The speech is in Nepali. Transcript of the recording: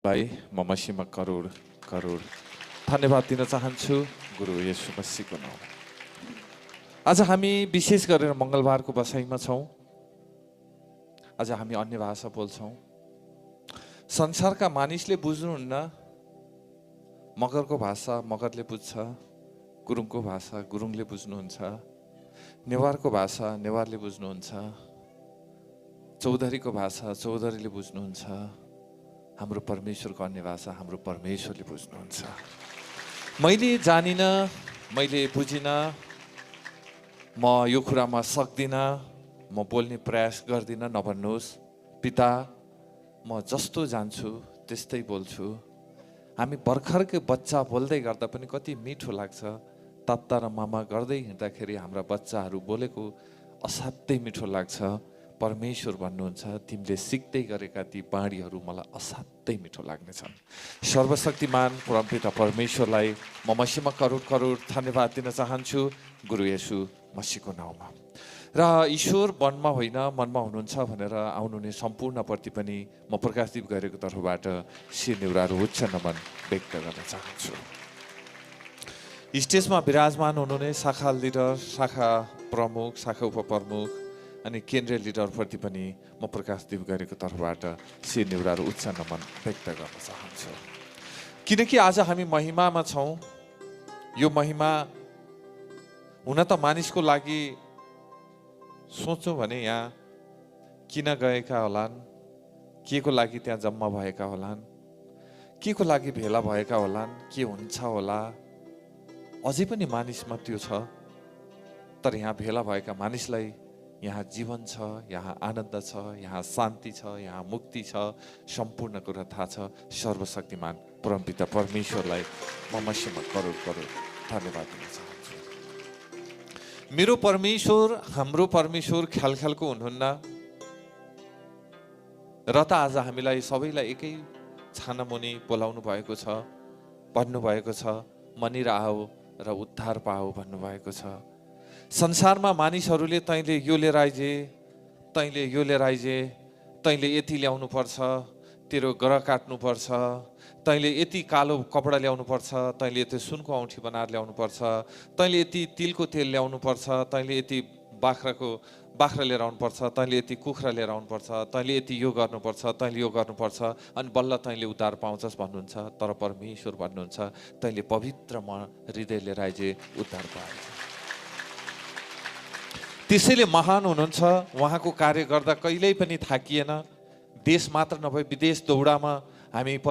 लाई म मसीहमा करोड करोड धन्यवाद दिन चाहन्छु गुरु येशू मसीहको नाममा। आज हामी विशेष गरेर मङ्गलबारको बसाइमा छौँ। आज हामी अन्य भाषा बोल्छौँ। संसारका मानिसले बुझ्नुहुन्न, मगरको भाषा मगरले बुझ्छ, गुरुङको भाषा गुरुङले बुझ्नुहुन्छ, नेवारको भाषा नेवारले बुझ्नुहुन्छ, चौधरीको भाषा चौधरीले बुझ्नुहुन्छ, हाम्रो परमेश्वरको अन्य भाषा हाम्रो परमेश्वरले बुझ्नुहुन्छ। मैले जानिन, मैले बुझिन, म यो कुरामा सक्दिनँ, म बोल्ने प्रयास गर्दिनँ नभन्नुहोस्। पिता, म जस्तो जान्छु त्यस्तै बोल्छु। हामी भर्खरकै बच्चा बोल्दै गर्दा पनि कति मिठो लाग्छ। तत्ता र मामा गर्दै हिँड्दाखेरि हाम्रा बच्चाहरू बोलेको असाध्यै मिठो लाग्छ। परमेश्वर भन्नुहुन्छ, तिमीले सिक्दै गरेका ती बाणीहरू मलाई असाध्यै मिठो लाग्नेछन्। सर्वशक्तिमान परमपिता परमेश्वरलाई म मसीहमा करोड करोड धन्यवाद दिन चाहन्छु गुरु येशू मसीहको नाउँमा। र ईश्वर वनमा होइन मनमा हुनुहुन्छ भनेर आउनुहुने सम्पूर्णप्रति पनि म प्रकाशदीप गरेको तर्फबाट शिरनिउराहरू उच्च नमन व्यक्त गर्न चाहन्छु। स्टेजमा विराजमान हुनुहुने शाखा लिडर, शाखा प्रमुख, शाखा उपप्रमुख अनि केन्द्रीय लिडरप्रति पनि म प्रकाशदीप गरेको तर्फबाट शिरनिउराहरू उच्च नमन व्यक्त गर्न चाहन्छु। किनकि आज हामी महिमामा छौँ। यो महिमा हुन त मानिसको लागि सोचौँ भने यहाँ किन गएका होलान्, के को लागि त्यहाँ जम्मा भएका होलान्, के को लागि भेला भएका होलान्, के हुन्छ होला, अझै पनि मानिसमा त्यो छ। तर यहाँ भेला भएका मानिसलाई यहाँ जीवन छ, यहाँ आनन्द छ, यहाँ शान्ति छ, यहाँ मुक्ति छ, सम्पूर्ण कुरा थाहा छ। सर्वशक्तिमान परमपिता परमेश्वरलाई म मसीहमा करोड करोड धन्यवाद दिन चाहन्छु। मेरो परमेश्वर, हाम्रो परमेश्वर ख्याल ख्यालको हुनुहुन्न र त आज हामीलाई सबैलाई एकै छानामुनि बोलाउनु भएको छ, भन्नुभएको छ, मनिर आऊ र उद्धार पाऊ भन्नुभएको छ। संसारमा मानिसहरूले तैँले यो लिएर आइजे, तैँले यो लिएर आइजे, तैँले यति ल्याउनु पर्छ, तेरो ग्रह काट्नु पर्छ, तैँले यति कालो कपडा ल्याउनु पर्छ, तैँले यति सुनको औँठी बनाएर ल्याउनु पर्छ, तैँले यति तिलको तेल ल्याउनु पर्छ, तैँले यति बाख्रा लिएर आउनुपर्छ, तैँले यति कुखुरा लिएर आउनुपर्छ, तैँले यति यो गर्नुपर्छ, तैँले यो गर्नुपर्छ, अनि बल्ल तैँले उद्धार पाउँछस् भन्नुहुन्छ। तर परमेश्वर भन्नुहुन्छ, तैँले पवित्र मन हृदय लिएर आइजे उद्धार पाउँछ। त्यसैले महान हुनुहुन्छ। उहाँको कार्य गर्दा कहिल्यै पनि थाकिएन। देश मात्र नभए विदेश दौडामा हामी